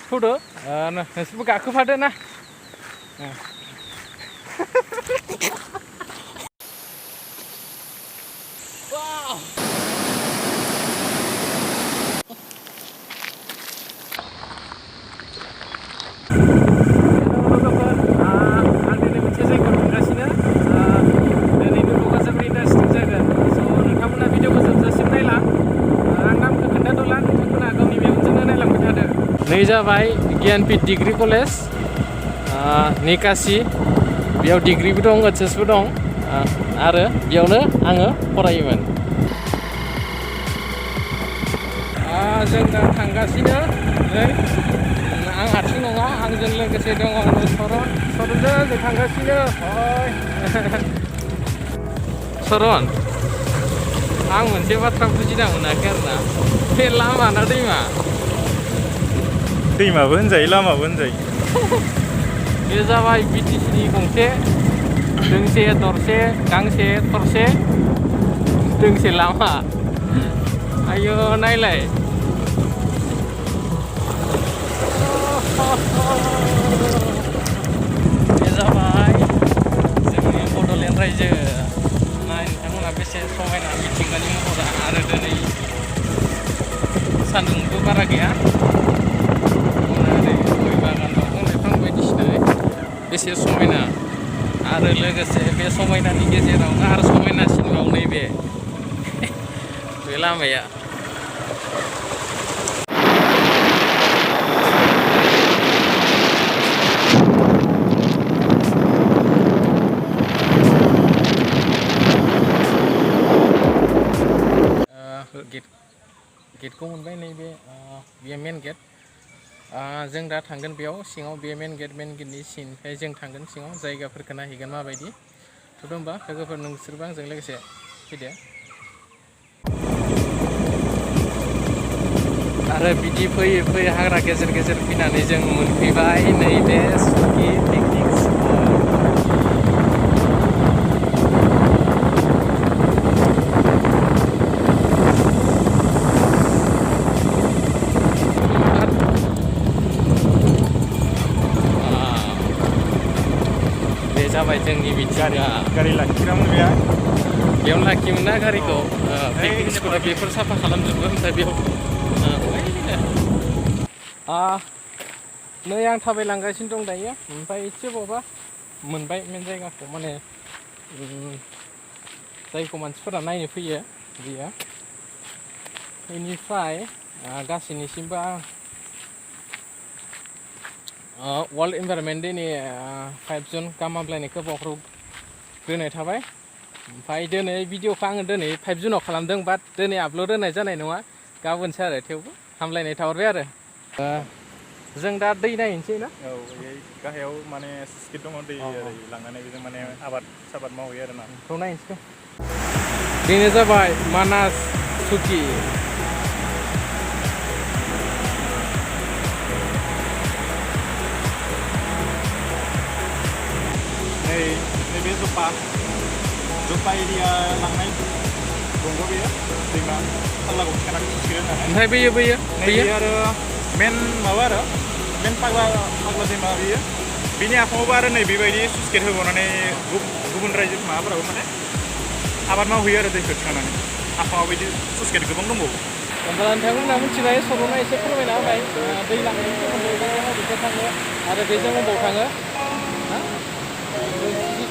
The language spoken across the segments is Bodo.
थौदो नोंसोरबो गाखोफादो ना नै जाबाय गियानपीठ डिग्री कलेज निकासि बेयाव डिग्रीबो दं एचएसबो दं आरो बेयावनो आङो फरायोमोन जों दा थांगासिनो नै आं हारसिं नङा आंजों लोगोसे दङ सरनजों जों थांगासिनो सरन आं मोनसे बाथ्रा बुजिना मोनाखै आरोना बे लामा ना दैमा दैमाबो होनजायो लामाबो होनजायो बे जाबाय बिटिसिनि गंसे दोंसे दरसे गांसे थरसे दोंसे लामा आयो नायलाय बे जाबाय जोंनि बड'लेण्ड रायजो नाय नोंथांमोना बेसे समायना मिथिंगानि महरा आरो दिनै सान्दुंबो बारा गैया बेसे समायना आरो लोगोसे बे समायनानि गेजेरावनो आरो समायनासिनबाव नैबे बे लामाया गेटखौ मोनबाय नैबे बेयो मेन गेट जों दा थांगोन बेयाव सिङाव बे मेन गेटनि सिंनिफ्राय जों थांगोन सिङाव जायगाफोरखौ नायहैगोन माबायदि थुदो होमबा लोगोफोर नोंसोरबो आंजों लोगोसे फैदो आरो बिदि फैयै फैयै हाग्रा गेजेर गेजेर फैनानै जों मोनफैबाय नैबे सुकि पिकनिक जाबाय जोंनि मिथिंगा गारि लाखिग्रामोन बेयावनो लाखियोमोन ना गारिखौ पिकनिक स्पटआ बेफोर साफा खालामजोबो ओमफ्राय बेयाव नै आं थाबायलांगासिनो दं दायो ओमफ्राय एसे बावबा मोनबाय मेन जायगाखौ माने जायखौ मानसिफोरा नायनो फैयो बेयो बेनिफ्राय गासैनिसिमबो वर्ल्ड इनभाइरनमेन्ट डेनि 5 जुन गाहाम हामलायनायखौ बावहरग्रोनाय थाबाय ओमफ्राय दिनै भिडिअखौ आङो दिनै 5 जुनाव खालामदों बाट दिनै आपल'ड होनाय जानाय नङा गाबोनसो आरो थेवबो हामलायनाय थाहरबाय आरो जों दा दै नायनोसै ना औ गाहायाव माने स्किट दङ दै ओरै लांनानै बेजों माने आबाद मावहैयो आरोना बेखौ नायनोसै बेनो जाबाय मानास सुकि नैबे जपा एरिया लांनाय दंग' बेयो दैमा फाल्लाखौ थिखांनानै सुस्किट होननानै ओमफ्राय बैयो आरो मेन माबा आरो मेन फाग्ला दैमा बेयो बेनि आफाङावबो आरो नै बेबायदि सुस्किट होबावनानै गुबुन रायजो माबाफोराबो माने आबाद मावहैयो आरो दैखौ थिखांनानै आफाङाव बिदि सुस्किट गोबां दंबावो होमबा नोंथांमोनहा मिथिबाय सर'ना एसे फोरमायना होबाय दै लांनायनि सोमोन्दै बबेखौ थाङो आरो बेजों बबाव थाङो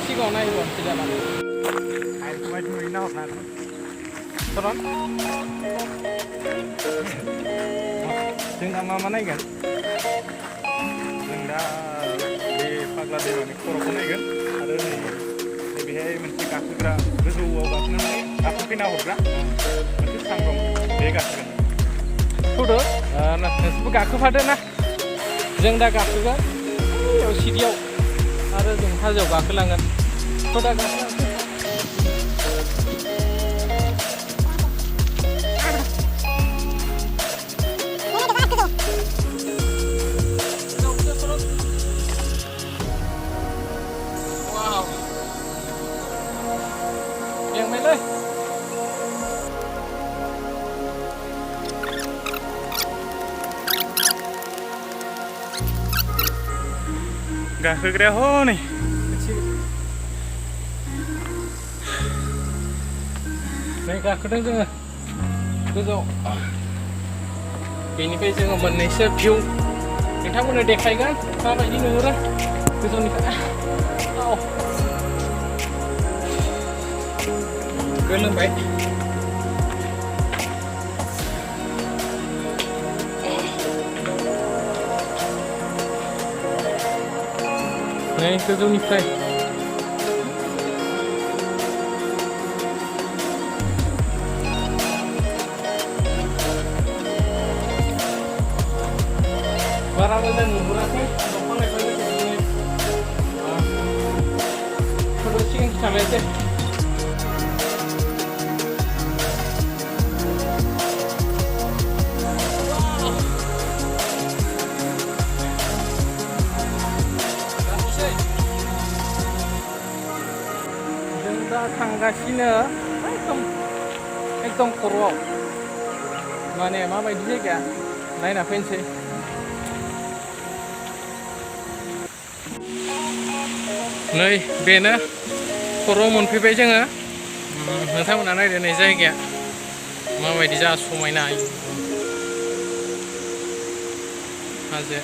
सिगाङाव नायबोनोसै जानानै माबायदि नुयोना हरना सरन जों दा मा नायगोन जों दा बे फाग्ला दैमानि खर'खौ नायगोन आरो नैबेहाय मोनसे गाखोग्रा गोजौआव गाखोफैना हरग्रा मोनसे सां दं बे गाखोगोन थौदो नोंसोरबो गाखोफादो ना जों दा गाखोगोन बेयाव सिरियाव आरो जों हाजोआव गाखोलांगोन थ' दा गाखोलांसै गाखोग्राया हनै नै गाखोदों जोङो गोजौआव बेनिफ्राय जोङो मोननैसो भिउ नोंथांमोननो देखायगोन माबायदि नुहुरो गोजौनिफ्राय गोलोमबाय नै गोजौनिफ्राय बारा मोजां नुहुराखै दंफां लाइफांनि फोरखौ सिगां खिथाबायसै जों दा थांगासिनो एकदम खर'आव माने माबायदि जायगाया नायना फैनोसै नै बेनो खर'आव मोनफैबाय जोङो नोंथांमोना नायदो नै जायगाया माबायदि जा समायना हाजो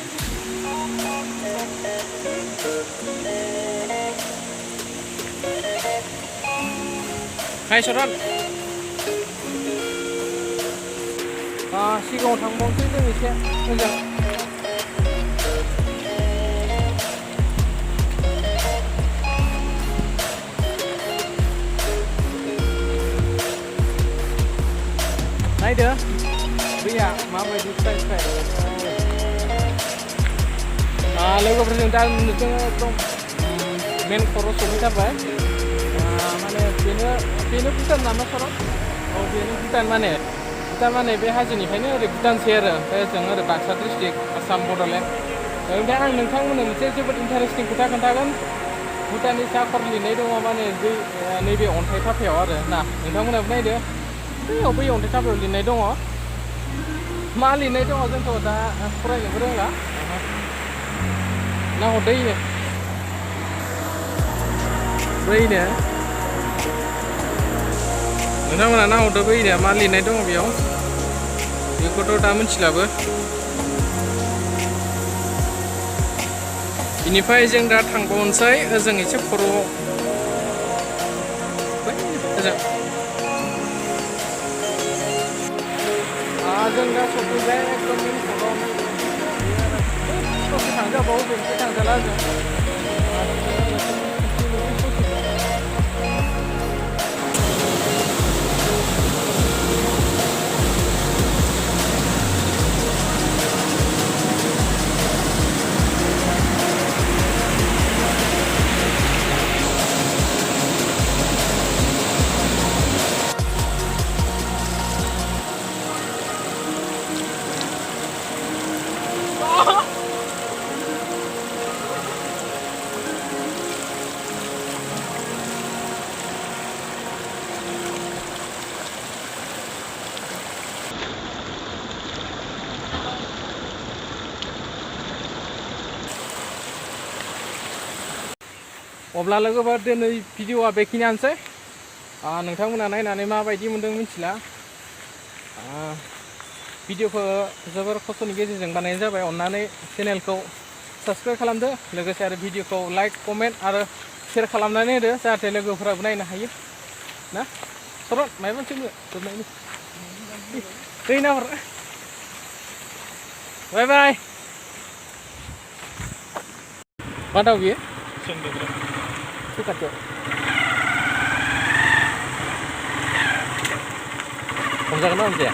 हाय सरन सिगाङाव थांबावनोसै जों एसे मोजां नायदो दैया माबायदि स्राय स्राय लोगोफोरजों दा जोङो एकदम मेन खर' सहैथारबाय माने बेनो भुटान नामा सर' औ बेनो भुटान माने बे हाजोनिफ्रायनो ओरै भुटानसै आरो ओमफ्राय जों ओरै बाक्सा डिस्ट्रिक्ट आसाम बड'लेण्ड ओमफ्राय आं नोंथांमोननो मोनसे जोबोद इन्टारेस्टिं खोथा खोन्थागोन भुटाननि साखर लिरनाय दङ माने नैबे अन्थाइ थाफायाव आरो ना नोंथांमोनाबो नायदो बै अन्थाइ थाफायाव लिरनाय दङ मा लिरनाय दङ जोंथ' दा फरायनोबो रोंला नाहरदो बैनो नोंथांमोना नाहरदो बैनो मा लिरनाय दङ बेयाव बेखौथ' दा मिथिलाबो बेनिफ्राय जों दा थांबावनोसै ओजों एसे खर'आव ओजों जों दा सफैबाय एकदम मेन खर'आव ससे थांजाबावो बेनिफ्राय थांजाला जों अब्ला लोगोफोर दिनै भिडिअआ बेखिनियानोसै नोंथांमोना नायनानै माबायदि मोन्दों मिथिला भिडिअखौ जोबोर खस्थ'नि गेजेरजों बानायनाय जाबाय अन्नानै चेनेलखौ साबस्क्राइब खालामदो लोगोसे आरो भिडिअखौ लाइक कमेन्ट आरो शेयार खालामनानै होदो जाहाथे लोगोफोराबो नायनो हायो ना सरन माबा मोनसे जोबनायनि दै नाहर बाय बाय मा दाउ बियो खाथियाव हमजागोन ना हमजाया